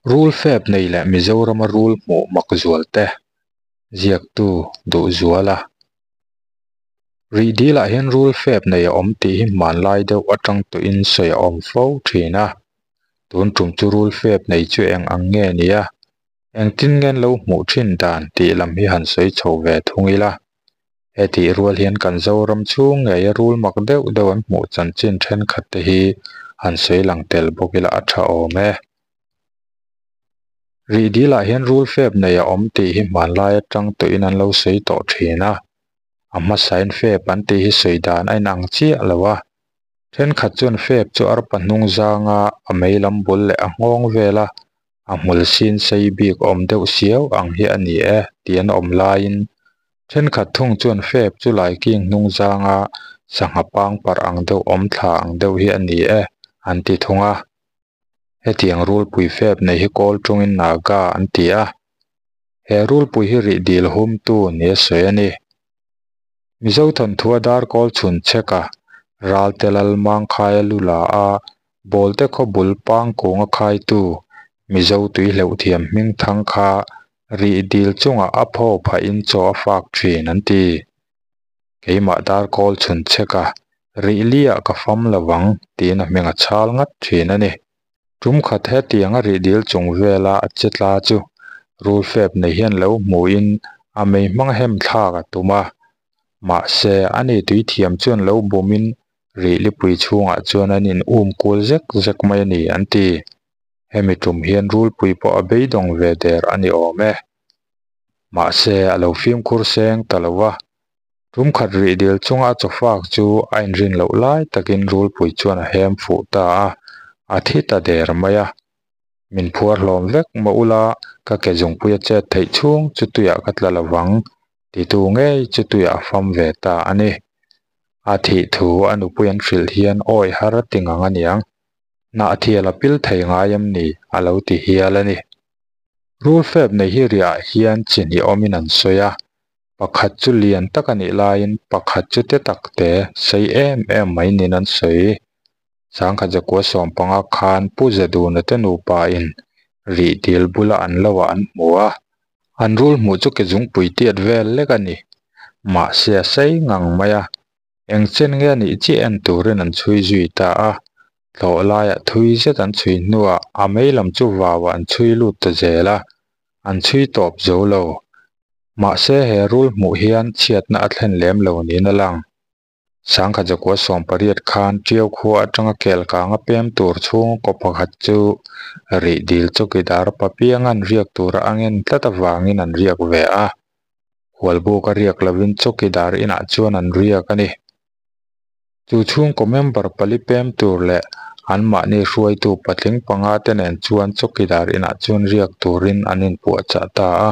Rul fep nei leh Mizorama rul hmuh mak zual te ziaktu Duhzuala. Rih dilah hian rul fep nei a awm tih hi hmanlai deuh atang tawhin sawi a awm fo thin a. Tun tum chu rul fep nei chu eng ang nge nia? Engtin nge an lo hmuh thin dan tih lam hi han sawi chho ve thung ila. Hetih rual hian kan Zoram chhung ngeia rul mak deuh deuh an hmuh chanchin thenkhat te hi han sawi lang tel bawk ila a tha awm e. Rih dilah hian rul fep nei a awm tih hi hmanlai atang tawhin an lo sawi tawh thin a. A hmasain fep an tih hi sawi dan a inang chiah lo a. Thenkhat chuan fep chu arpa hnung zanga a mei lam bul leh a nghawng vela a hmul sin sei bik awm deuh siau ang hi a ni e tih an awm laiin thenkhat thung chuan fep chu laiking hnung zanga sangha pang parh ang deuh awm thla ang deuh hi a ni e an ti thung a. Hetiang rulpui fep nei hi kawl tungin Naga an ti a, he rulpui hi rih dil humtu nia sawi a ni. Mizo thawnthua dar kawl chhun chheka Ralte lal Mangkhaia lu la a, Bawlte khaw bul pang kunga khaitu Mizo tui hleuh thiam hming thang kha rih dil chungah a phaw phahin chaw a fak thin an ti. Keimah dar kawl chhun chheka rih liah ka fam lo vang tiin a hming a chhal ngat thin a ni. Tum khat hetiang a rih dil chung vela a che tla chu rul fep nei hian lo hmuhin a mei hmang hem thlak a tum a. Mahse, ani tui thiam chuan lo bumin rih lipui chhungah chuan an in um kual zek zek mai a ni an ti. Hemi tum hian rulpui pawh a beidawng ve der a ni awm e. Mahse, a lo fimkhur seng ta lo va. Tum khat rih dil chunga a chawfak chu a inrin loh lai takin rulpui chuan a hem fuh ta a, a thi ta der mai a. Min phuar hlawm vek mah ula, ka ke zungpui a chet theih chhung chu tuiah ka tla lo vang, titu ngei chu tuiah a fam ve ta a ni. A thih thu a nupui an hrilh hian awi har a ti ngang a niang. Hnahthial a pil thei ngai em ni? a lo ti hial a ni. Rul fep nei hi riah hian chi hnih awmin an sawi a, pakhat chu lian tak a nih laiin pakhat chu te tak te sei em em mai niin an sawi. Sangkhat zakua 15 khan Pu Zaduna te nupa in rih dil bula an lo ah an hmu a, an rul hmuh chu ke zungpui tiat vel lek a ni. Mahse a sei ngang mai a, Eng chen nge nih chiah en turin an chhui zui ta a, thlawh laiah thui zet an chhui hnuah a mei lam chu vauah an chhui lut ta zel a, an chhui tawp zo lo. Mahse he rul hmuh hian chhiatna a thlen lem lo niin a lang. Sangkhat zakua 18 khan Ṭiau khua atanga kel kanga pem tur chhung kaw pakhat chu rih dil chawkidar papianga'n riak tura a ngen tlat avangin an riak ve a. Hualbuk a riak lovin chawkidar inah chuan an riak a ni. Chu chhungkaw member pali pem tur leh anmahni hruaitu patling panga te nen chuan chawkidar inah chuan riak turin an inpuahchah ta a.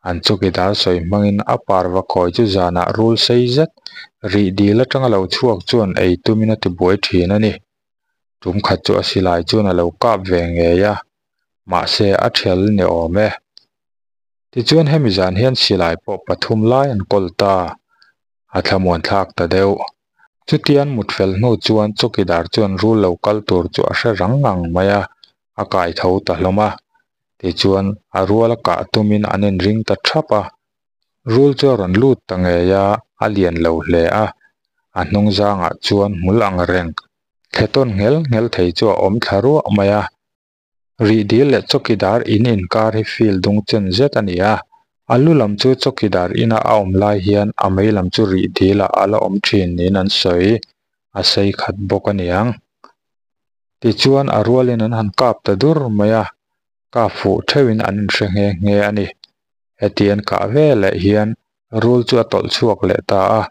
An chawkidar sawi hmangin a parva khawi chu zanah rul sei zet rih dil atanga lo chhuak chuan ei tumin a tibuai thin a ni. Tum khat chu a silai chuan a lo kap ve ngei a, mahse a thial ni awm e. Tichuan hemi zan hian silai pawh pathum lai an kawl ta, a thlamuan thlak ta deuh. Chutian mut fel hnu chuan chawkidar chuan rul lo kal tur chu a hre rang ngang mai a, a kai tho ta hlawm a. Tichuan a rual a kah tumin an inring ta thap a. Rul chu a rawn lut ta ngei a, a lian lo hle a. A hnung zangah chuan hmul ang reng, thle tawn nghel nghel thei chu a awm thla ruah mai a. Rih dil leh chawkidar in inkar hi field dung chen zet a ni a, a lu lam chu chawkidar ina a awm lai hian a mei lam chu rih dilah a la awm thin niin an sawi, a sei khat bawk a niang. Tichuan a rualin an han kap ta dur mai a, kap fuh theuhin an inhre nghe nghe a ni. Heti an kah ve leh hian rul chu a tawlh chhuak leh ta a,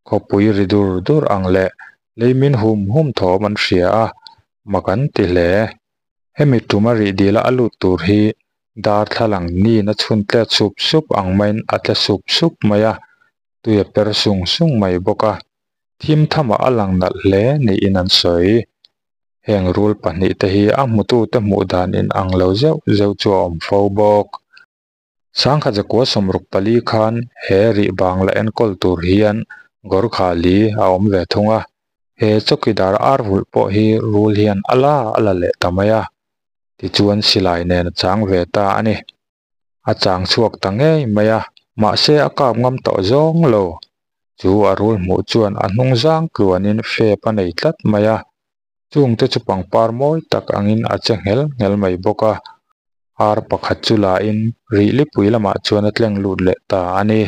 Khawpui ri dur dur ang leh leimin hum hum thawm an hria a, mak an ti hle. Hemi tuma rih dila a lut tur hi darthlalang nin a chhun tlet sup sup ang maiin a tle sup sup mai a, tui a per sung sung mai bawk a, thim thamah a lang nalh hle niin an sawi. Heng rul pahnihte hi a hmutute hmuh dan inang lo zeuh zeuh chu a awm fo bawk. Sangkhat zakua 64 khan he rih bangla enkawl tur hian Gorkha li a awm ve thung a, he chawkidar ar vulh pawh hi rul hian a la a la leh ta mai a. Tichuan silai nen a chang ve ta a ni. A chang chhuak ta ngei mai a, mahse a kap ngam tawh zawng lo. Chu a rul hmuh chuan a hnung zang tluanin fep a nei tlat mai a, chungte chu pangpar mawi tak angin a che nghel nghel mai bawk a. Ar pakhat chu lain rihlipui lamah chuan a tleng lut leh ta a ni.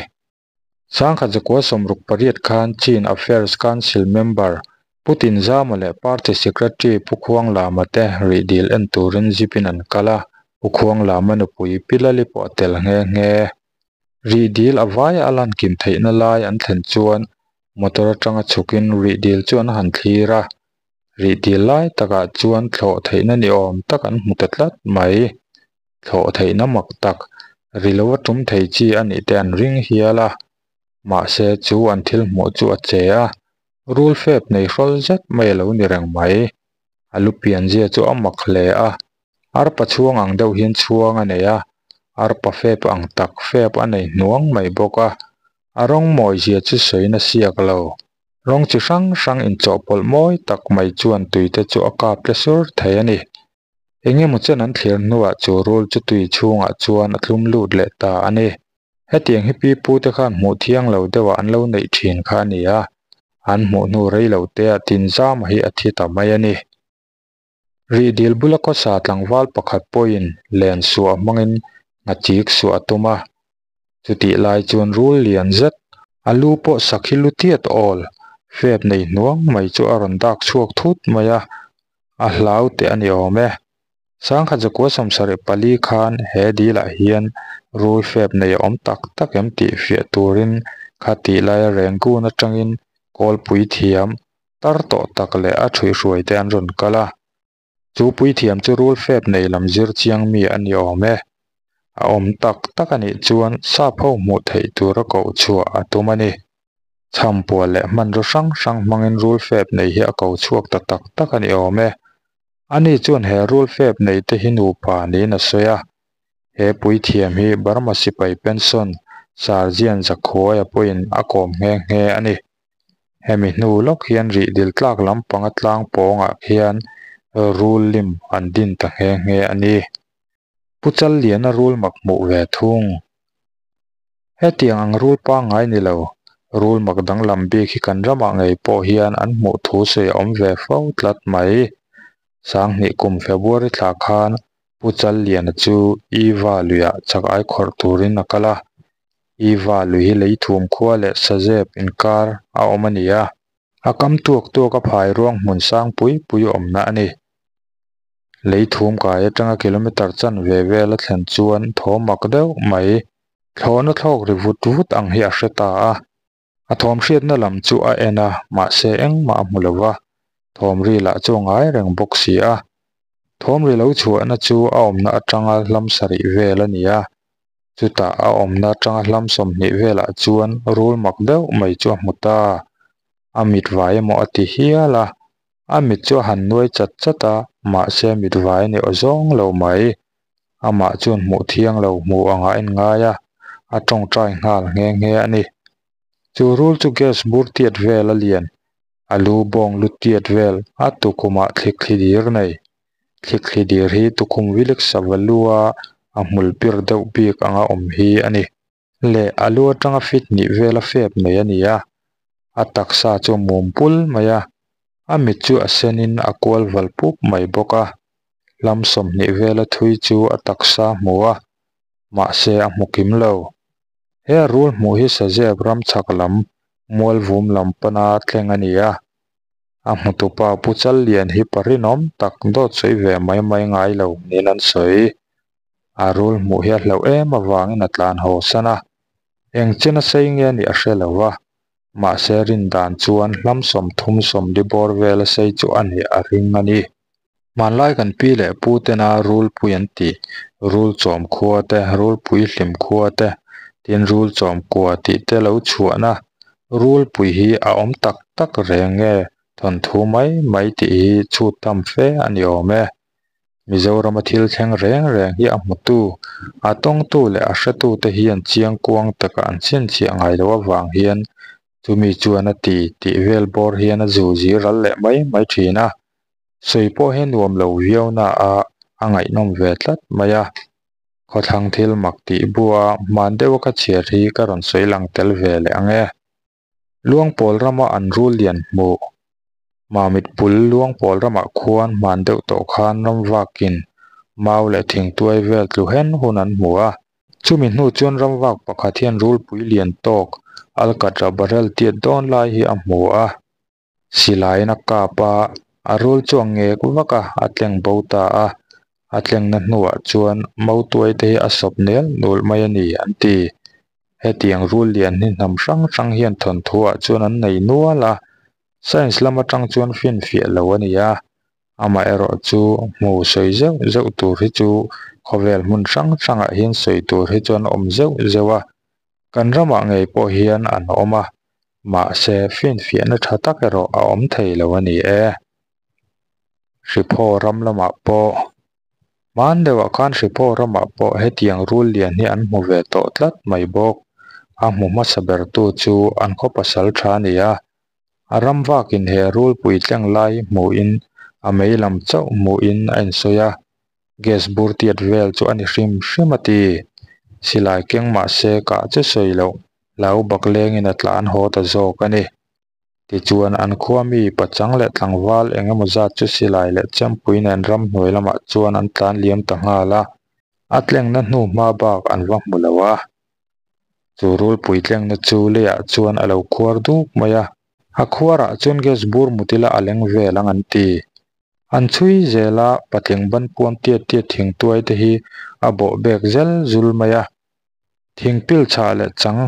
Sangkhat zakua 68 khan Chin Affairs Council member Pu Tinzama leh Party Secretary Pu Khuanglama te rihdil en turin zip in an kal a, Pu Khuanglama nupui Pi Lali pawh a tel nghe nghe. Rihdil a vaia a lan kim theihna lai an thlen chuan motor atanga chhukin rihdil chu an han thlir a, rihdil lai takah chuan thlawh theihna ni awm tak an hmu ta tlat mai. Thlawh theihna mak tak, ri lo a tum thei chi a nih te an ring hial a. Mahse chu an thil hmuh chu a che a, rul fep nei hrawl zet mai a lo ni reng mai. A lu pianzia chu a mak hle a, arpa chhuang ang deuh hian chhuang a nei a, arpa fep ang tak fep a nei hnuang mai bawk a, a rawng mawizia chu sawiin a siak lo. Rawng chi hrang hrang inchawhpawlh mawi tak mai chuan tuite chu a kap tle sur thei a ni. Eng emaw chen an thlir hnuah chu rul chu tui chhungah chuan a tlum lut leh ta a ni. Hetiang hi pi pute khan hmuh thiang lo deuhah an lo neih thin kha a ni a, an hmuh hnu rei lo teah Tinzama hi a thi ta mai a ni. Rihdil bula khawsa tlangval pakhat pawhin len suah hmangin nghachik suah a tum a, Chutih lai chuan rul lian zet, a lu pawh sakhi lu tiat awl, fep nei hnuang mai chu a rawn dak chhuak thut mai a, a hlau teh a ni awm e. Sangkhat zakua 74 khan he dilah hian rul fep nei a awm tak tak em tih fiah turin kha tih laia Rangoon atangin kawlpui thiam tar tawh tak leh a thuihhruai te an rawn kal a. Chu puithiam chu rul fep nei lam zir chiang mi a ni awm e. A awm tak tak a nih chuan sap ho hmuh theih tura koh chhuah a tum a ni. Chhampual leh hmanraw hrang hrang hmangin rul fep nei hi a ko chhuak ta tak tak a ni awm e. Ani chuan he rul fep nei te hi nupa niin a sawi a. He puithiam hi Burma sipai pension Sergeant Zakhuaia pawhin a kawm nghe nghe a ni. Hemi hnu lawk hian rihdil tlak lampanga tlang pawngah khian rul lim an din ta nghe nghe a ni. Pu Challiana rul mak hmuh ve thung. Hetiang ang rul pangngai ni lo, rul mak danglam bik hi kan ramah ngei pawh hian an hmuh thu sawi a awm ve fo tlat mai. Sanghnih kum February thla khan Pu Challiana chu Iva luiah chak ai khawrh turin a kal a. Iva lui hi leithum khua leh sazep inkar a awm a ni a. A kam tuak tuak a phai ruang hmun sang pui pui awmna a ni. Leithum kai atanga kilometre chanve vel a thlen chuan thawm mak deuh mai, thlawhna thlawk ri vut vut ang hi a hre ta a. A thawm hriatna lam chu a en a, mahse engmah a hmu lo va, thawm ri lah chu a ngai reng bawk si a. Thawm ri lo chhuahna chu a awmna atanga hlam sarih vel a ni a, chutah a awmna atanga hlam 20 velah chuan rul mak deuh mai chu a hmu ta. A mit vai emaw a ti hial a, a mit chu a han nuai chat chat a, mahse mit vai a ni aw zawng lo mai. Amah chuan hmuh thiang lo hmu angah a inngai a, a tawngtai nghal nghe nghe a ni. Chu rul chu gas bur tiat vel a lian, a lu bawng lu tiat vel a tukhumah thlikthli dir nei. Thlikthli dir hi tukhum vilik sava lua a hmul pir deuh bik anga awm hi a ni. Leh a lu atanga fit hnih vela fep nei a ni a, a taksa chu a mum pul mai a, a mit chu a senin a kual val pup mai bawk a, hlam 20 vela thui chu a taksa hmu a, mahse a hmu kim lo. He a rul hmuh hi Sazep ram chhak lam Mualvum lam pana thleng a ni a, a hmutupa Pu Challian hi pa rinawm tak dawt sawi ve mai mai ngai lo niin an sawi. A rul hmuh hi a hlauh em avangin a tlan haw san a, eng chen a sei nge a nih a hre lo va, mahse rin dan chuan hlam 30 40 bawr vel a sei chu a nih a ring a ni. Hmanlai kan pi leh pu tena rulpui an tih, rul chawm khua te, rulpui hlim khua te, tin rul chawm kua tih te lo chhuahna rulpui hi a awm tak tak reng nge thawnthu mai mai tih hi chhut tham fe a ni awm e. Mizorama thil thleng reng reng hi a hmutu, a tawngtu leh a hretute hian chiang kuang taka an chhinchhiah ngai loh avang hian chumi chuan a ti tih vel bawr hian a zu zir ral leh mai mai thin a. Sawi pawh hi nuam lo viau na a, A ngaihnawm ve tlat mai a. Khawthlang thil mak tih bua hman deuha ka chhiar hi ka rawn sawi lang tel ve leh ang e. Luangpawl rama an rul lian hmuh. Mamit bul Luangpawl ramah khuan hman deuh tawh khan ramvakin mau leh thingtuai vel tlu hen hun an hmu a. Chumi hnu chuan ramvak pakhat hian rulpui lian tawk alkatra barrel tiat dawn lai hi a hmu a. Silaiin a kap a, a rul chu a ngek vak a, a tleng bo ta a. A tlengna hnuah chuan mautuai te hi a sawp nel nul mai a ni, an ti. Hetiang rul lian hi hnam hrang hrang hian thawnthuah chuan an nei nual a, science lam atang chuan finfiah lo a ni a. Amaherawhchu hmu sawi zeuh zeuh tur hi chu khawvel hmun hrang hrangah hian sawi tur hi chuan a awm zeuh zeuh a. Kan ramah ngei pawh hian an awm a, mahse finfiahna tha tak erawh a awm thei lo a ni e. Hriphaw ram lamah pawh, hman deuhah khan Hriphaw ramah pawh hetiang rul lian hi an hmu ve tawh tlat mai bawk. A hmu hmasa bertu chu an khaw pasal tha a ni a, a ram vakin he rulpui tleng lai hmuhin a mei lam chauh hmuhin a insawi a. Gas bur tiat vel chu a ni hrim hrim a ti. Silai keng mah se kah che sawi loh hlau bak lengin a tlan haw ta zawk a ni. Tichuan an khua mi pachang leh tlangval eng emaw zat chu silai leh chempui nen ramhnuai lamah chuan an tlan liam ta nghal a, a tlengna hnu hma bak an va hmu lo a. Chu rulpui tlengna chu leiah chuan a lo khuar duk mai a, a khuarah chuan gas bur mut ila a leng vel ang an ti. An chhui zel a, patling ban puam tiat tiat thingtuai te hi a bawh bek zel zul mai a. Thing pil chhah leh chang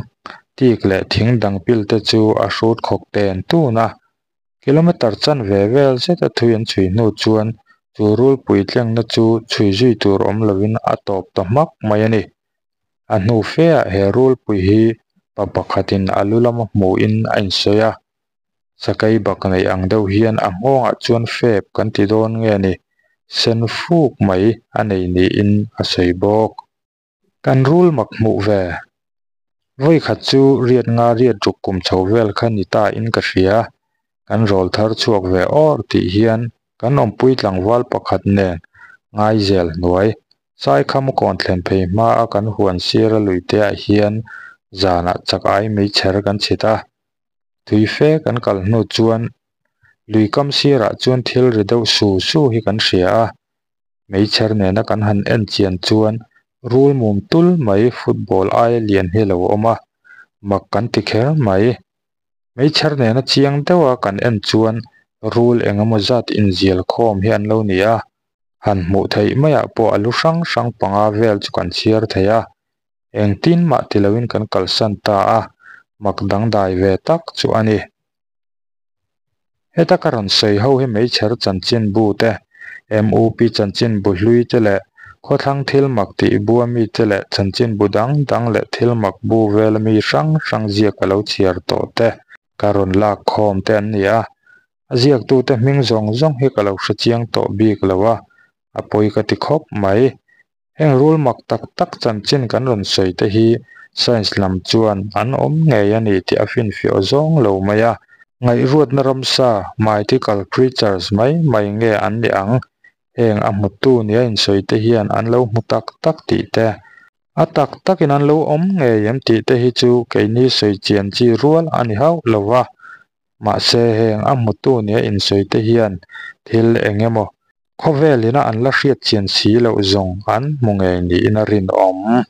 tik leh thing dang pil te chu a hrut khawk ten tun a. Kilometre chanve vel zeta thui an chhui hnu chuan chu rulpui tlengna chu chhui zui tur awm lovin a tawp ta hmak mai a ni. A hnu feah he rulpui hi pa pakhatin a lu lama hmuhin a insawi a. Sakei bak neih ang deuh hian a nghawngah chuan fep kan ti dawn nge ni, sen fuk mai a nei niin a sawi bawk. Kan rul mak hmuh ve. Vawi khat chu riat nga riat ruk kum chho vel kha ni ta in ka hria. Kan rawl thar chhuak ve awr tih hian kan awmpui tlangval pakhat nen ngaizel hnuai Saikham kawn thlen phei hma a kan huan sira luiteah hian zanah chak ai meichher kan chhit a. Tui fe kan kal hnu chuan lui kam sirah chuan thil ri deuh su su hi kan hria a, meichher nena kan han en chian chuan rul mum tul mai football aia lian hi a lo awm a, mak kan ti kher mai. Meichher nena chiang deuha kan en chuan rul eng emaw zat inzial khawm hi an lo ni a, han hmuh theih maiah pawh a lu hrang hrang panga vel chu kan chhiar thei a. Engtin mah ti loin kan kalsan ta a, mak dangdai ve tak chu a ni. Heta ka rawn sawi ho hi meichher chanchinbu te, MUP chanchinbu hlui te leh khawthlang thil mak tih bua mi te leh chanchinbu dang dang leh thil mak bu vela mi hrang hrang ziak a lo chhiar tawh te ka rawn lak khawm te an ni a. A ziaktute hming zawng zawng hi ka lo hrechiang tawh bik lo a, a pawi ka ti khawp mai. Heng rul mak tak tak chanchin kan rawn sawi te hi science lam chuan an awm ngei a ni tih a finfiah aw zawng lo mai a. Ngaihruatna ramsa, mythical creatures, mai mai nge an ni ang? Heng a hmutu nia insawi te hian an lo hmu tak tak tih te, a tak takin an lo awm ngei em tih te hi chu keini sawi chian chi rual a ni hauh lo va. Mahse heng a hmutu nia insawi te hian thil eng emaw Khawvelina an la hriat chian si loh zawng an hmu ngei niin a rinawm.